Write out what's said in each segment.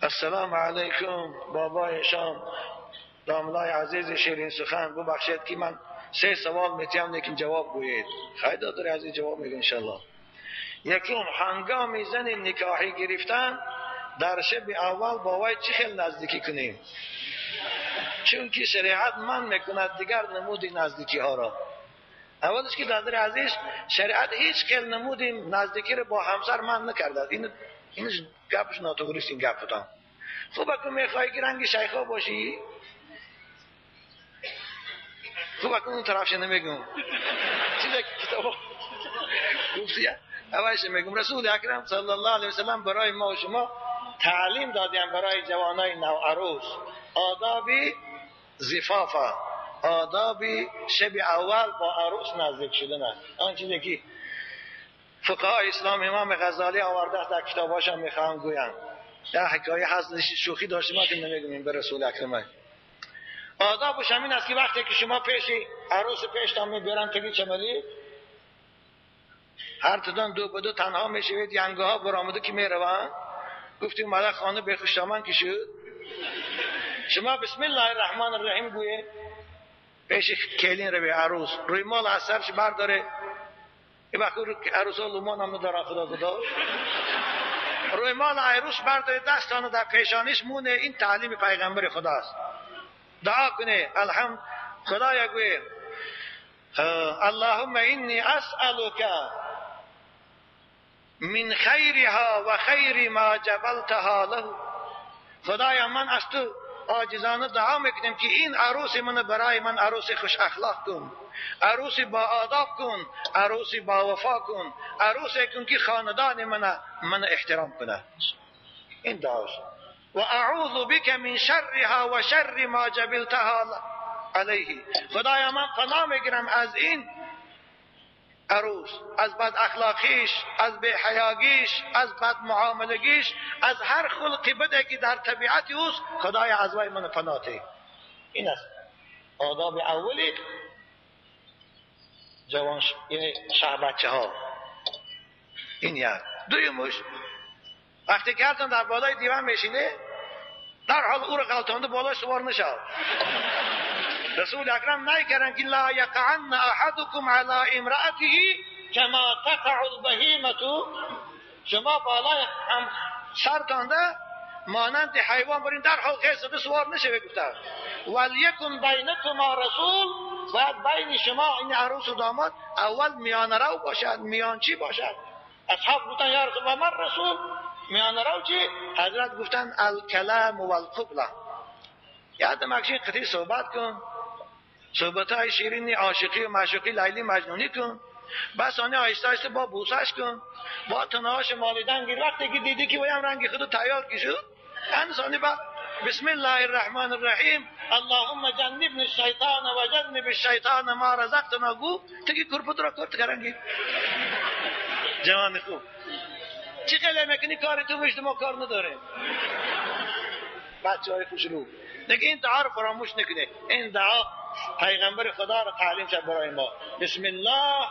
السلام علیکم بابای شام، داملای عزیز شیرین سخن، ببخشید که من 3 سوال میتیم لیکن جواب گویید. خیلی دادر عزیز جواب میگه انشالله. یکم، هنگام زن نکاحی گرفتن در شب اول با وی چه خیلی نزدیکی کنیم؟ چون که شریعت من میکند دیگر نمود نزدیکی ها را. اولش که دادر عزیز شریعت هیچ خیلی نمود نزدیکی را با همسر من نکرده. این گپش ناتوریست، این گپ بودم. خوب اکنون میخوای که رنگ شیخا باشی؟ خوب اکنون اون طرفش نمیگم، چیزی که کتاب گفتی اولش میگم. رسول اکرم صلی الله علیه وسلم برای ما و شما تعلیم دادیم برای جوانای نوعروس آداب زفافه، آداب شب اول با عروس نزدیک شدن. آن چیزی که فقهای اسلام امام غزالی آورده است در کتاباش هم میخوام گویم. در حکایه هست شوخی داشتیم که نمیگم به رسول اکرم. آدابش همین است که وقتی که شما پیش عروس پیشتان میبرن تگی چملی هر تدان دو به دو تنها میشوید، ینگه ها برآمده که میروند. گفتیم مالا خانه به خوشدامن که شد، شما بسم الله الرحمن الرحیم گویه پیش کلین رو به عروس روی مال از سرش برداره. یه وقت عروس ها لومان هم نداره، خدا خدا روی مال عروس برداره، دستانو در پیشانیش مونه. این تعلیم پیغمبر خداست. دعا کنه الحمد خدایا گویه اللهم انی اسألک من خیرها و خیر ما جبلتها له. خدایا من از تو عاجزانه دعا میکنم که این عروس من برای من عروس خوش اخلاق کن، عروس با آداب کن، عروس با وفا کن، عروس کن که خاندان من احترام کنه. این دعاست. و اعوذ بک من شرها و شر ما جبلتها علیه. خدایا من پناه میگیرم از این عروس، از بد اخلاقیش، از بی‌حیاگیش، از بد معاملگیش، از هر خلقی بده که در طبیعت اوست. خدایا از وی من پناه ده. این است آداب اولی جوان یعنی شهر بچه ها. این یک. دویمش وقتی که هرتان در بالای دیوان میشینه در حال او را غلطانده بالای سوار نشد. رسول اکرم نکردن که لا یقعن احدکم علی امرأته کما تقع البهیمة. شما بالای هم سرتانده مانند حیوان برین در حال خیز زده سوار نشه. گفتن ولیکن بینکما رسول، باید بین شما این عروس و داماد اول میانه رو باشد، میانچی باشد. اصحاب گفتن یا رسول الله من رسول، میانه رو چی؟ حضرت گفتن الکلام والقبله. یادم اکشین قطعی صحبت کن، صحبت های شیرینی عاشقی و معشوقی لیلی مجنونی کن، بس آنه آهسته آهسته با بوسش کن، با تنهاش مالیدن گیر. وقتی که دیدی که ویم رنگ خودو تیار کشود انسانی با بسم الله الرحمن الرحیم اللهم جنبنی الشیطان و جنب الشیطان ما رزقتنا گو تگی کرپت را کرد کرنگی. جوان خوب چی خیلی میکنی کاری تو میشت ما کار نداره. بچه های خوشرو دیگه این دعا رو فراموش نکنه. این دعا پیغمبر خدا رو تعلیم شد برای ما. بسم الله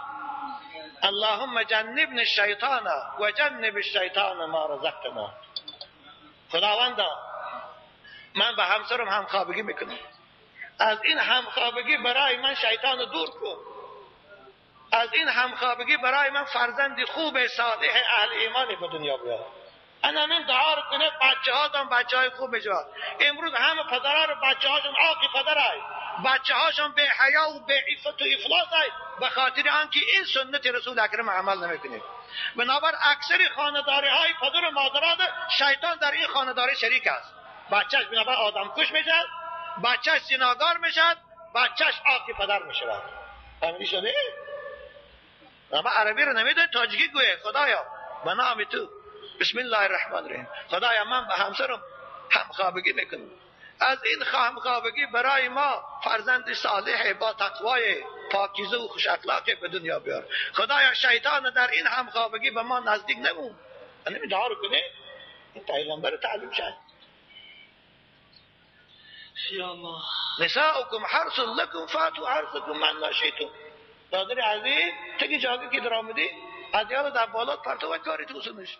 اللهم جنبنی الشیطان و جنب الشیطان ما رزقتنا. خداوندا من به همسرم همخوابگی میکنم، از این همخوابگی برای من شیطان رو دور کن، از این همخوابگی برای من فرزند خوب صالح اهل ایمانی به دنیا بیار. انا همین دعا رو کنه بچه ها بچه های خوب بجواد. امروز همه پدرها رو بچه هاشون عاقی پدرهای، بچه هاشون به حیا و به عفت و افلاس های، به خاطر آنکه این سنت رسول اکرم عمل نمیکنه. بنابر اکثر خانه‌داری های پدر و مادران شیطان در این خانه‌داری شریک است. بچهش بنابر آدم کش میشد، بچهش زناکار میشد، بچهش عاقی پدر میشود. فهمیدی شده؟ اما عربی رو نمیدونه تاجیکی گویه. خدایا به نام تو بسم الله الرحمن الرحیم خدایا من به همسرم همخوابگی میکنم، از این همخوابگی برای ما فرزند صالح با تقوای پاکیزه و خوش اخلاق به دنیا بیار. خدایا شیطان در این همخوابگی به ما نزدیک نمون. این دعا رو کنه، این پیغمبر تعلیم شد. یا الله نساؤکم حرث لکم فاتوا حرثکم من شئتم. دادر عزیز تگی جاگه که در آمدی از یاد در بالات پرتو و کاری تو سنش.